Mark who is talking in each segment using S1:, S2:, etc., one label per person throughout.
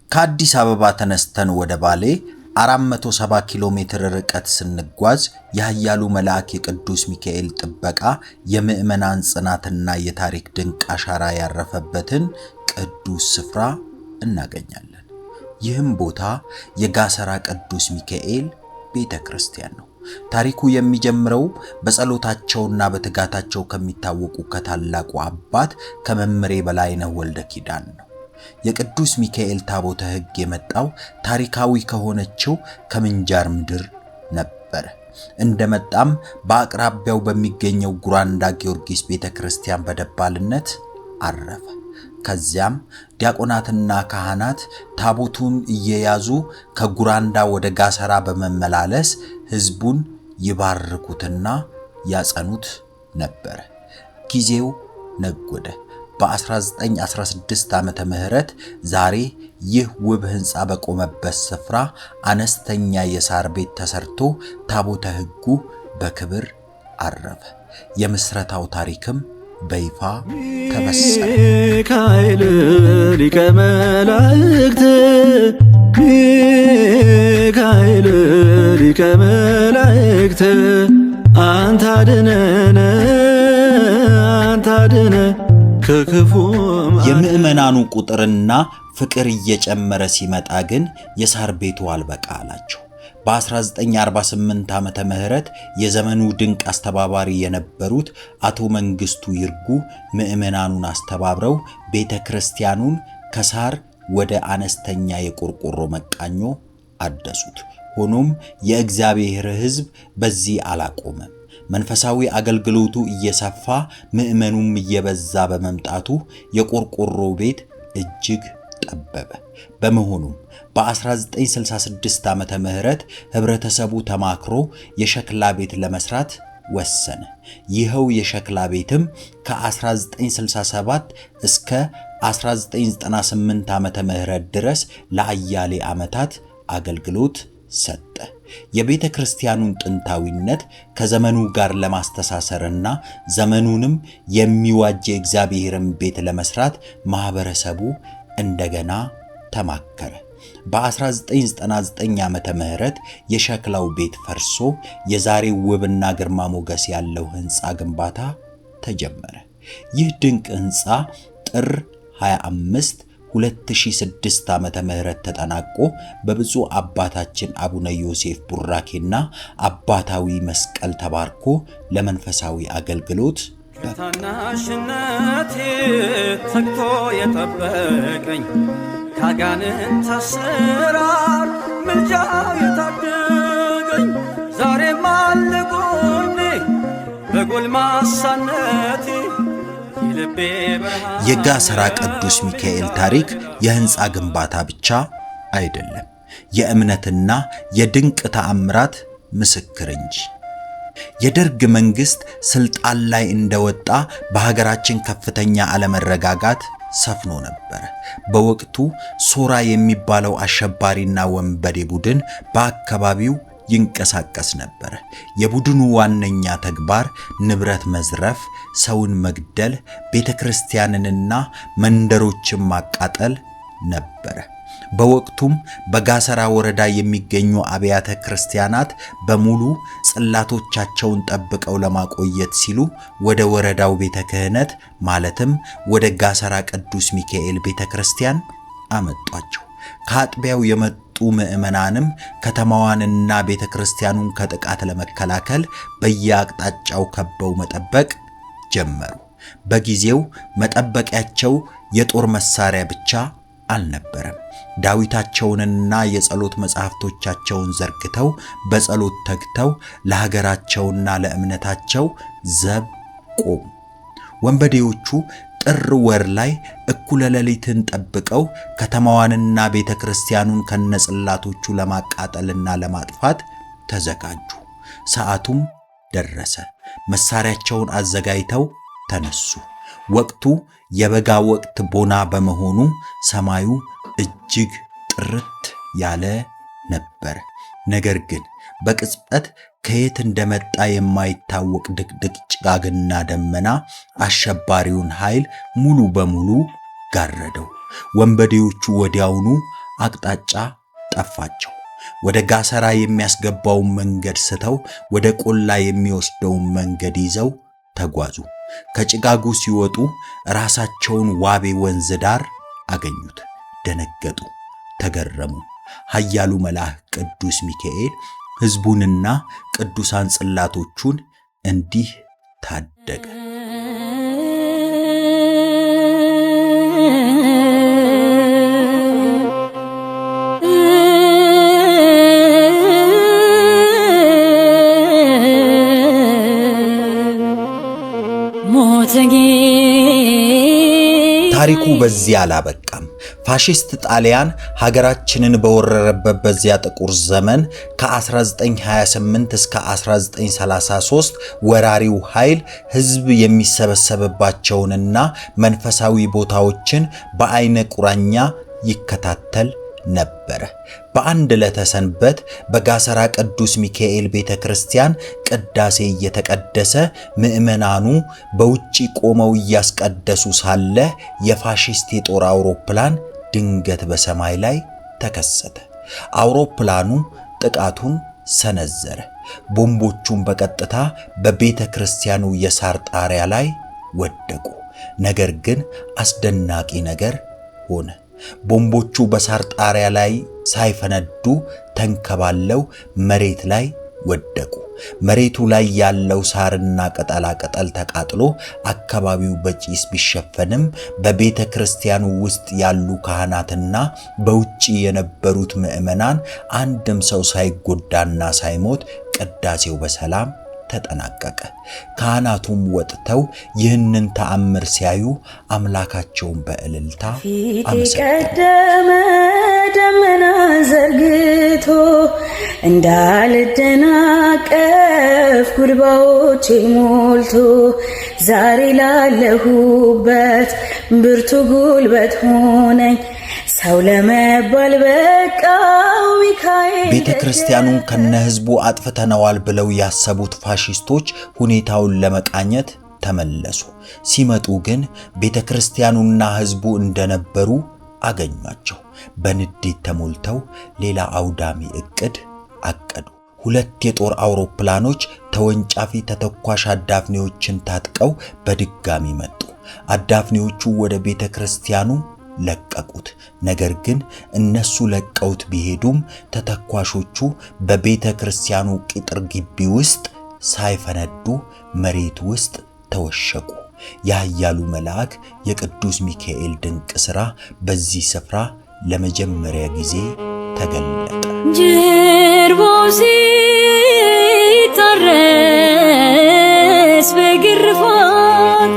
S1: ከአዲስ አበባ ተነስተን ወደ ባሌ 470 ኪሎ ሜትር ርቀት ስንጓዝ የኃያሉ መልአክ የቅዱስ ሚካኤል ጥበቃ፣ የምዕመናን ጽናትና የታሪክ ድንቅ አሻራ ያረፈበትን ቅዱስ ስፍራ እናገኛለን። ይህም ቦታ የጋሰራ ቅዱስ ሚካኤል ቤተ ክርስቲያን ነው። ታሪኩ የሚጀምረው በጸሎታቸውና በትጋታቸው ከሚታወቁ ከታላቁ አባት ከመምሬ በላይነህ ወልደ ኪዳን ነው። የቅዱስ ሚካኤል ታቦተ ሕግ የመጣው ታሪካዊ ከሆነችው ከምንጃር ምድር ነበረ። እንደመጣም በአቅራቢያው በሚገኘው ጉራንዳ ጊዮርጊስ ቤተ ክርስቲያን በደባልነት አረፈ። ከዚያም ዲያቆናትና ካህናት ታቦቱን እየያዙ ከጉራንዳ ወደ ጋሰራ በመመላለስ ሕዝቡን ይባርኩትና ያጸኑት ነበር። ጊዜው ነጎደ። በ1916 ዓመተ ምህረት ዛሬ ይህ ውብ ሕንፃ በቆመበት ስፍራ አነስተኛ የሳር ቤት ተሰርቶ ታቦተ ሕጉ በክብር አረፈ። የምስረታው ታሪክም በይፋ ተበሰረ።
S2: ሚካኤል ሊቀ መላእክት፣ ሚካኤል ሊቀ መላእክት፣ አንተ አድነን፣ አንተ አድነን ከክፉ።
S1: የምዕመናኑ ቁጥርና ፍቅር እየጨመረ ሲመጣ ግን የሳር ቤቱ አልበቃ አላቸው። በ1948 ዓመተ ምህረት የዘመኑ ድንቅ አስተባባሪ የነበሩት አቶ መንግስቱ ይርጉ ምዕመናኑን አስተባብረው ቤተ ክርስቲያኑን ከሳር ወደ አነስተኛ የቆርቆሮ መቃኞ አደሱት። ሆኖም የእግዚአብሔር ሕዝብ በዚህ አላቆመም። መንፈሳዊ አገልግሎቱ እየሰፋ ምዕመኑም እየበዛ በመምጣቱ የቆርቆሮ ቤት እጅግ ጠበበ። በመሆኑም በ1966 ዓመተ ምህረት ህብረተሰቡ ተማክሮ የሸክላ ቤት ለመስራት ወሰነ። ይኸው የሸክላ ቤትም ከ1967 እስከ 1998 ዓመተ ምህረት ድረስ ለአያሌ ዓመታት አገልግሎት ሰጠ። የቤተ ክርስቲያኑን ጥንታዊነት ከዘመኑ ጋር ለማስተሳሰርና ዘመኑንም የሚዋጅ የእግዚአብሔርን ቤት ለመስራት ማህበረሰቡ እንደገና ተማከረ። በ1999 ዓመተ ምህረት የሸክላው ቤት ፈርሶ የዛሬው ውብና ግርማ ሞገስ ያለው ህንፃ ግንባታ ተጀመረ። ይህ ድንቅ ህንፃ ጥር 25 2006 ዓመተ ምህረት ተጠናቆ በብፁዕ አባታችን አቡነ ዮሴፍ ቡራኬና አባታዊ መስቀል ተባርኮ ለመንፈሳዊ አገልግሎት።
S3: ከታናሽነቴ ተግቶ የጠበቀኝ፣ ካጋንንት አሰራር ምልጃው የታደገኝ፣ ዛሬም አለ ጎኔ በጎልማሳነቴ የልቤ ብርሃን።
S1: የጋሰራ ቅዱስ ሚካኤል ታሪክ የህንፃ ግንባታ ብቻ አይደለም፣ የእምነትና የድንቅ ተአምራት ምስክር እንጂ። የደርግ መንግስት ስልጣን ላይ እንደወጣ በሀገራችን ከፍተኛ አለመረጋጋት ሰፍኖ ነበር። በወቅቱ ሶራ የሚባለው አሸባሪና ወንበዴ ቡድን በአካባቢው ይንቀሳቀስ ነበር። የቡድኑ ዋነኛ ተግባር ንብረት መዝረፍ፣ ሰውን መግደል፣ ቤተ ክርስቲያንንና መንደሮችን ማቃጠል ነበረ። በወቅቱም በጋሰራ ወረዳ የሚገኙ አብያተ ክርስቲያናት በሙሉ ጽላቶቻቸውን ጠብቀው ለማቆየት ሲሉ ወደ ወረዳው ቤተ ክህነት ማለትም ወደ ጋሰራ ቅዱስ ሚካኤል ቤተ ክርስቲያን አመጧቸው። ከአጥቢያው የመጡ ምዕመናንም ከተማዋንና ቤተ ክርስቲያኑን ከጥቃት ለመከላከል በየአቅጣጫው ከበው መጠበቅ ጀመሩ። በጊዜው መጠበቂያቸው የጦር መሳሪያ ብቻ አልነበረም። ዳዊታቸውንና የጸሎት መጻሕፍቶቻቸውን ዘርግተው በጸሎት ተግተው ለሀገራቸውና ለእምነታቸው ዘብ ቆሙ። ወንበዴዎቹ ጥር ወር ላይ እኩለ ሌሊትን ጠብቀው ከተማዋንና ቤተ ክርስቲያኑን ከነጽላቶቹ ለማቃጠልና ለማጥፋት ተዘጋጁ። ሰዓቱም ደረሰ። መሳሪያቸውን አዘጋጅተው ተነሱ። ወቅቱ የበጋ ወቅት ቦና በመሆኑ ሰማዩ እጅግ ጥርት ያለ ነበር። ነገር ግን በቅጽበት ከየት እንደመጣ የማይታወቅ ድቅድቅ ጭጋግና ደመና አሸባሪውን ኃይል ሙሉ በሙሉ ጋረደው። ወንበዴዎቹ ወዲያውኑ አቅጣጫ ጠፋቸው። ወደ ጋሰራ የሚያስገባውን መንገድ ስተው ወደ ቆላ የሚወስደውን መንገድ ይዘው ተጓዙ። ከጭጋጉ ሲወጡ ራሳቸውን ዋቤ ወንዝ ዳር አገኙት። ደነገጡ፣ ተገረሙ። ኃያሉ መልአክ ቅዱስ ሚካኤል ሕዝቡንና ቅዱሳን ጽላቶቹን እንዲህ ታደገ። ታሪኩ በዚህ አላበቃም። ፋሺስት ጣሊያን ሀገራችንን በወረረበት በዚያ ጥቁር ዘመን ከ1928 እስከ 1933 ወራሪው ኃይል ሕዝብ የሚሰበሰብባቸውንና መንፈሳዊ ቦታዎችን በአይነ ቁራኛ ይከታተል ነበረ። በአንድ ዕለተ ሰንበት በጋሰራ ቅዱስ ሚካኤል ቤተ ክርስቲያን ቅዳሴ እየተቀደሰ ምዕመናኑ በውጪ ቆመው እያስቀደሱ ሳለ የፋሺስት የጦር አውሮፕላን ድንገት በሰማይ ላይ ተከሰተ። አውሮፕላኑ ጥቃቱን ሰነዘረ። ቦምቦቹን በቀጥታ በቤተ ክርስቲያኑ የሳር ጣሪያ ላይ ወደቁ። ነገር ግን አስደናቂ ነገር ሆነ። ቦምቦቹ በሳር ጣሪያ ላይ ሳይፈነዱ ተንከባለው መሬት ላይ ወደቁ። መሬቱ ላይ ያለው ሳርና ቅጠላ ቅጠል ተቃጥሎ አካባቢው በጭስ ቢሸፈንም በቤተ ክርስቲያኑ ውስጥ ያሉ ካህናትና በውጪ የነበሩት ምዕመናን አንድም ሰው ሳይጎዳና ሳይሞት ቅዳሴው በሰላም ተጠናቀቀ። ካህናቱም ወጥተው ይህንን ተአምር ሲያዩ አምላካቸውን በእልልታ
S4: ፊት
S1: አመሰገኑ።
S4: ቀደመ ደመና ዘርግቶ እንዳልደናቀፍ ጉድባዎቼ ሞልቶ ዛሬ ላለሁበት ብርቱ ጉልበት ሆነኝ ሰው ለመባል በቃው ሚካኤል።
S1: ቤተ ክርስቲያኑን ከነ ሕዝቡ አጥፍተነዋል ብለው ያሰቡት ፋሺስቶች ሁኔታውን ለመቃኘት ተመለሱ። ሲመጡ ግን ቤተ ክርስቲያኑና ሕዝቡ እንደነበሩ አገኟቸው። በንዴት ተሞልተው ሌላ አውዳሚ ዕቅድ አቀዱ። ሁለት የጦር አውሮፕላኖች ተወንጫፊ ተተኳሽ አዳፍኔዎችን ታጥቀው በድጋሚ መጡ። አዳፍኔዎቹ ወደ ቤተ ክርስቲያኑ ለቀቁት። ነገር ግን እነሱ ለቀውት ቢሄዱም ተተኳሾቹ በቤተ ክርስቲያኑ ቅጥር ግቢ ውስጥ ሳይፈነዱ መሬት ውስጥ ተወሸቁ። የኃያሉ መልአክ የቅዱስ ሚካኤል ድንቅ ሥራ በዚህ ስፍራ ለመጀመሪያ ጊዜ ተገለጠ።
S5: ጀርባው ሲታረስ በግርፋት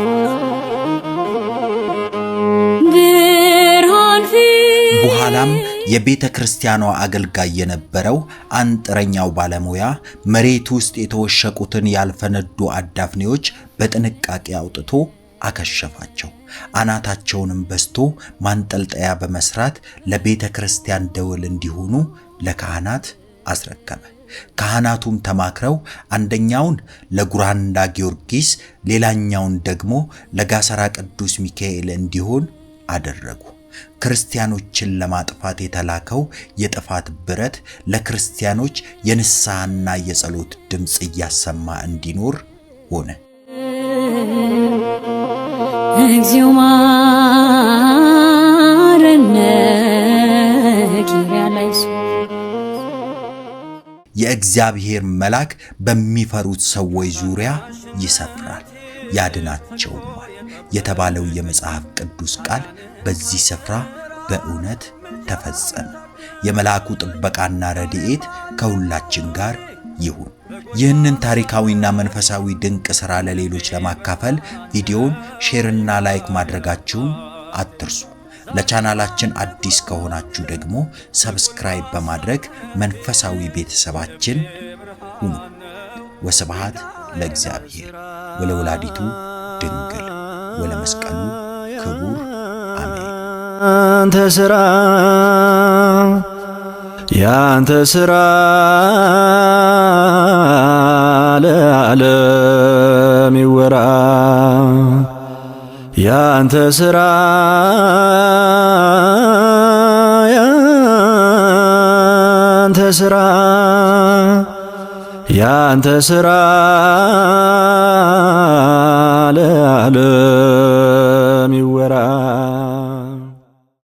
S5: ብርሃን ፊት
S1: በኋላም የቤተ ክርስቲያኗ አገልጋይ የነበረው አንጥረኛው ባለሙያ መሬት ውስጥ የተወሸቁትን ያልፈነዱ አዳፍኔዎች በጥንቃቄ አውጥቶ አከሸፋቸው። አናታቸውንም በስቶ ማንጠልጠያ በመስራት ለቤተ ክርስቲያን ደወል እንዲሆኑ ለካህናት አስረከበ። ካህናቱም ተማክረው አንደኛውን ለጉራንዳ ጊዮርጊስ፣ ሌላኛውን ደግሞ ለጋሰራ ቅዱስ ሚካኤል እንዲሆን አደረጉ። ክርስቲያኖችን ለማጥፋት የተላከው የጥፋት ብረት ለክርስቲያኖች የንስሐና የጸሎት ድምፅ እያሰማ እንዲኖር ሆነ።
S5: እግዚኦ ማረነ ኪርያ ላይሶ።
S1: የእግዚአብሔር መልአክ በሚፈሩት ሰዎች ዙሪያ ይሰፍራል ያድናቸውማል የተባለው የመጽሐፍ ቅዱስ ቃል በዚህ ስፍራ በእውነት ተፈጸመ። የመልአኩ ጥበቃና ረድኤት ከሁላችን ጋር ይሁን። ይህንን ታሪካዊና መንፈሳዊ ድንቅ ሥራ ለሌሎች ለማካፈል ቪዲዮውን share ና like ማድረጋችሁን አትርሱ። ለቻናላችን አዲስ ከሆናችሁ ደግሞ subscribe በማድረግ መንፈሳዊ ቤተሰባችን ሁኑ። ወስብሐት ለእግዚአብሔር ወለወላዲቱ ድንግል ወለመስቀሉ ክቡር አሜን።
S2: ያንተ ስራ ያንተ ስራ ለዓለም ይወራ። ያንተ ስራ ያንተ ስራ ያንተ ስራ ለዓለም ይወራ።